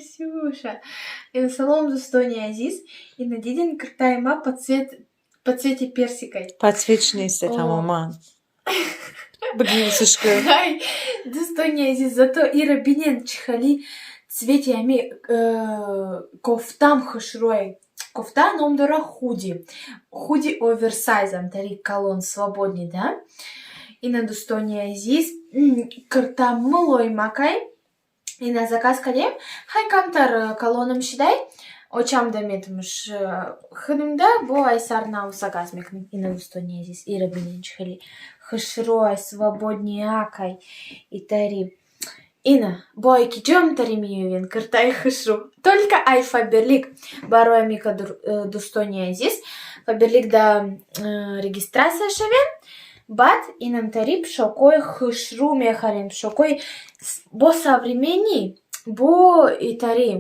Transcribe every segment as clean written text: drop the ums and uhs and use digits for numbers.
Ксюша. Салом, дӯстони азиз. Ина дидин, киртаи ма по цвети персикай. Подсвечник нест тамоман. Бигирсишка. Ай, дӯстони азиз, зато ира бинен, чӣ хели цвети ами кофтам хушрӯй. Кофта ном дора худи. Худи оверсайзам, тари калон, свободный, да? Ина, дӯстони азиз, кирта мулоимакай. Ина заказ кардем. Хай, камтар калоном шидай. Очамда метимш худумда бо айсар нав заказ мекунем. Ина, дӯстони азиз, ира бинен, чӣ хели хушрӯй, свободнякай. Итари. Ина, бо ки ҷомтари меёвен киртаи хушрӯ? Только ай Фаберлик. Барои мика, дӯстони азиз, Фаберлик да регистрация шавем. Баъд инамтари пӯшокҳои хушрӯ мехарем. Пӯшокҳои бо современный, бо итари.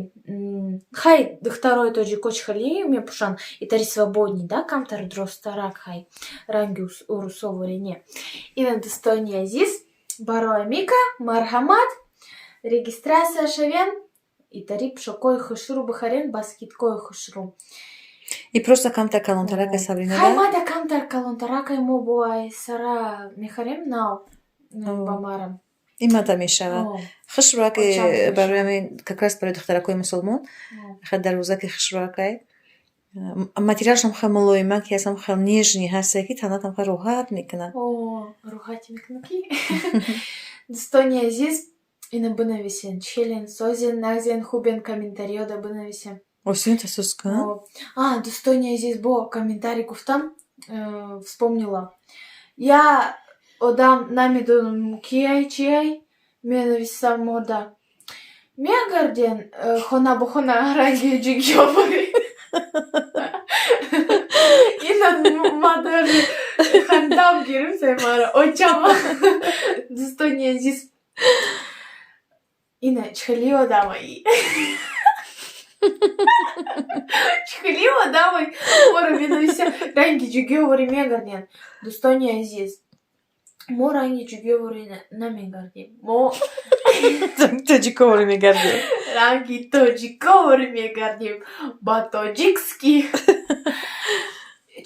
Хай, духтарои тоҷико чӣ хеле мепӯшанд? Итари свободный, да, камтар дростарак, хай, ранги урусоворе не. Ина, дӯстони азиз, барои мика марҳамат, регистрация шавем, итари пӯшокҳои хушрӯ бихарем ба скидкаҳои хушрӯ. И просто камтар калонтаракай, Сабрина, Хай, да? мада камтар калонтаракай, мо бо айсара мехарем нав ба марам. Имада мешавад. Хушрӯаки Очам барои ҳамин, как раз барои духтаракҳои мусулмон, хел дарвозаки хушрӯакай. Материалшам хел мулоимаки ҳастам, хел нежный ҳасте, ки танатам хел роҳат мекунад. О, роҳат мекунад ки. Дӯстони азиз, ина бинависен: челен, созен, нағзен, хубен, комментариёда бинависем. Осиёнта соз кун. А, дӯстони азиз, бо комментарий гуфтам, вспомнила. Я одам намедонам кияй, чияй, менависам мода. Мегарден хона ба хона ранги ҷигёбарӣ. Ина ма даже хандам гирифта мара очама. Дӯстони азиз, ина чихели одамаи. Чихели одамай моро менависа, ранги ҷугёворӣ мегарден. Дӯстони азиз, мо ранги ҷугёворӣ намегардем. Мо тоҷиковорӣ мегардем. Ранги тоҷиковорӣ мегардем. Ба тоҷикски.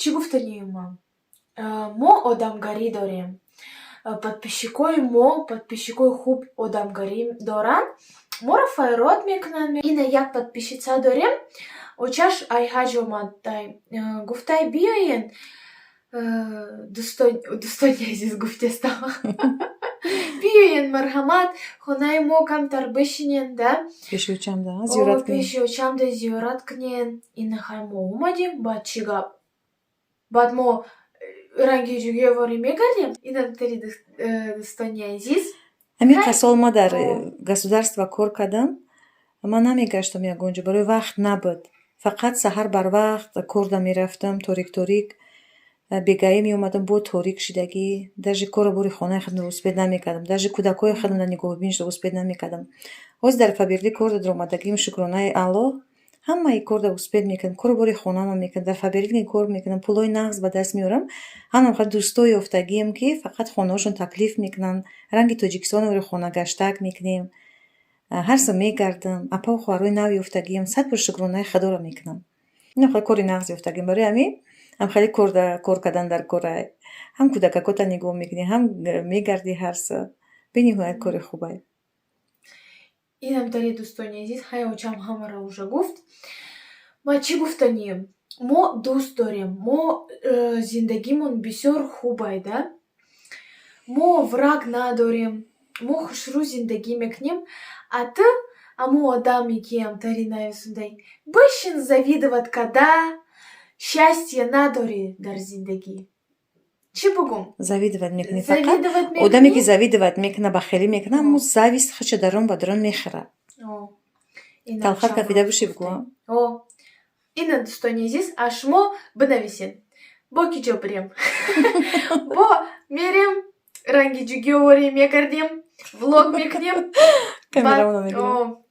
Чӣ гуфтанию ман? Мо одамгарӣ дорем. Подписчикои мо, подписчикои хуб одамгарӣ доранд. Моро файрод мекунанд. Ина як подписчица дорем. Очаш ай ҳаҷ омадай. Гуфтай, биёен, дӯстони азиз, гуфтестам. Биёен, марҳамат, хонаи мо камтар бишинен, да? Пеши очамда зиёрат кунем. Пеши очамда зиёрат кунен. Ина хай, мо омадем, баъд чӣ гап? Баъд мо ранги ҷугёворӣ мегардем? Ина тари, дӯстони азиз. Ҳамин қасол ма дар государство кор кардам. Ман намегаштам ягон ҷо, барои вақт набуд. Фақат саҳар барвақт корда мерафтам, торик торик. Бегаӣ меомадам, бо торик шидагӣ. Даже кору бори хонаи худро успеть намекардам. Даже кӯдакҳои худро нигоҳубин шуда успеть намекардам. Ҳозир дар Фаберлик кор даромадагим, шукронаи Аллоҳ, ҳамаи корда успеть мекунам, кору бори хонаама мекунам, дар Фаберлик кор мекунам, пулҳои нағз ба даст меорам. Ҳамам хел дӯстое ёфтагием, ки фақат хонаҳошон таклиф мекунанд. Ранги Тоҷикистонро хонагаштак мекунем. Ҳар сол мегардам, апаву хоҳарҳои нав ёфтагием, сад бор шукронаи Худоро мекунам. Инам хеле кори нағз ёфтагием. Барои ҳамин ҳам хеле кор кардан дар корай. Ҳам кӯдакакота нигоҳ мекунӣ, ҳам мегардӣ ҳар сол. Бениҳоят кори хубай. Инам тари, дӯстони азиз, ҳай, очам ҳамаро уже гуфт. Ма чӣ гуфтанием? Мо дӯст дорем, мо зиндагимон бисёр хубай, да? Мо враг надорем, мо хушрӯ зиндагӣ мекунем, а ту ҳамун одаме, ки ҳамтари нависондаи, бишин завидовать када, счастье надорӣ дар зиндагӣ. Чӣ бугум? Завидовать мекунӣ фақат. Завидовать мекунӣ? Одаме, ки завидовать мекуна, бахелӣ мекуна, ҳамун зависть худша дарун ба дарун мехӯрад. Ина Талхат чама кафида бошӣ, гуфтем. бугӯ. О, ина, дӯстони азиз, а шумо бинависед. Бо ки ҷо бирем? Бо мерем, ранги ҷугиёворӣ мегардем, влог мекунем. Камерамона мегирем. О,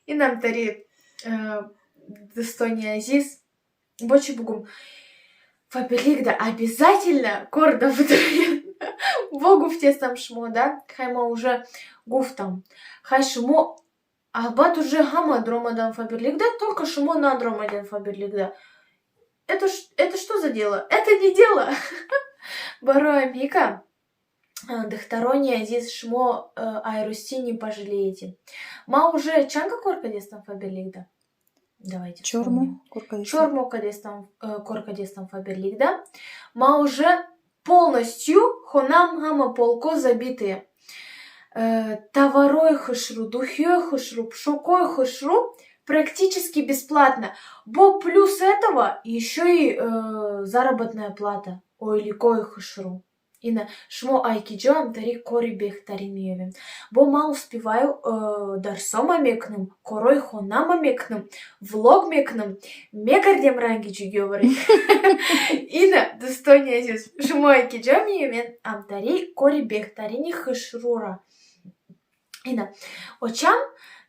инам тари, дӯстони азиз, бо чӣ бугум? Фаберликда обязательно корда бидоред. Бо гуфтестам шумо, да? Хай, ма уже гуфтам. Хай, шумо. А баъд уже ҳама даромадан Фаберликда, только шумо надромаден Фаберликда. Это что за дело? Это не дело. Барои мика, духтарони азиз, шумо ай ростӣ не пожалеете. Ма уже чанга кор кардестам Фаберликда? Давайте 4 моҳ вспомним. Кор кардестам. 4 моҳ кор кардестам Фаберликда. Ма уже полностью хонам ҳама полко забитые. Товарой хушрӯ, духиёй хушрӯ, пӯшокой хушрӯ практически бесплатно. Бо плюс этого ещё и заработная плата. Ойликои хушрӯ. Ина шумо ай киҷо амтари кори беҳтарин меёбем. Бо ман успеваю, дарсома мекунам, корои хонама мекунам, влог мекунам, мегардем ранги ҷугиёваре. Ина, дӯстони азиз, шумо ай киҷо меёбед амтари кори беҳтарини хушрӯра. Ина, очам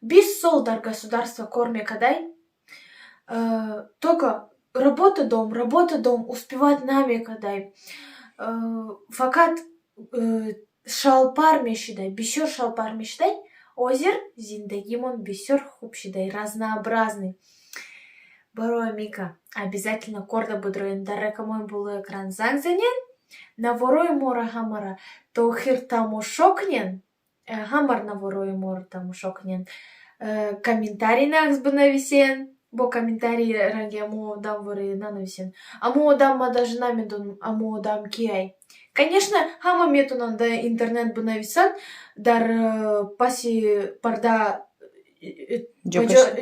20 сол дар государство кор мекардай. Только работа, дом, работа, дом, успевать намекардай. Фақат шалпар мешидай, бисёр шалпар мешидай. Ҳозир зиндагимон бисёр хуб шидай, разнообразный. Барои мика обязательно корда будроен, дар рақамҳои болои экран занг занен, наворои моро ҳамаро то охир тамошо кунен, ҳамар наворои моро тамошо кунен, комментарий нағз бинависен, бо комментарий ранги амо одам воре нанависен. Амо одам ма даже намедонам, амо одам киай. Конечно, ҳама метавонанд дар интернет бинависанд, дар паси парда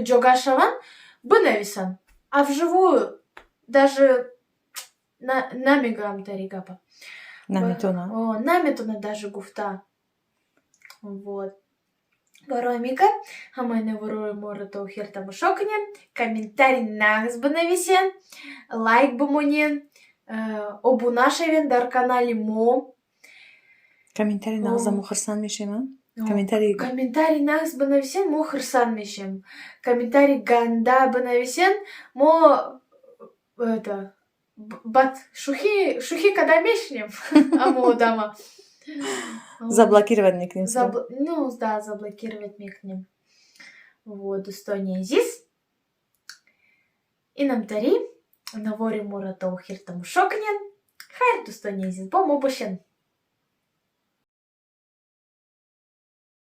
ҷога шаванд, бинависанд. А вживую даже намегӯям тари гапа. Наметавонанд. Наметавонад даже гуфта. Вот. Барои мика ҳамаи наворои моро то охир тамошо кунед, комментарий нағз бинависен, лайк бимонен, обуна шавен дар канали мо. Комментарий нағза мо хурсанд мешем. Комментарий. Комментарий нағз бинависен, мо хурсанд мешем. Комментарий ганда бинависен, мо это бад шӯхӣ када мешинем амо одама. Заблокировать мекунем. Ну да, заблокировать мекунем. Вот, дӯстони азиз. Инамтари навори моро то охир тамошо кунед. Хайр, дӯстони азиз, бо мо бошен.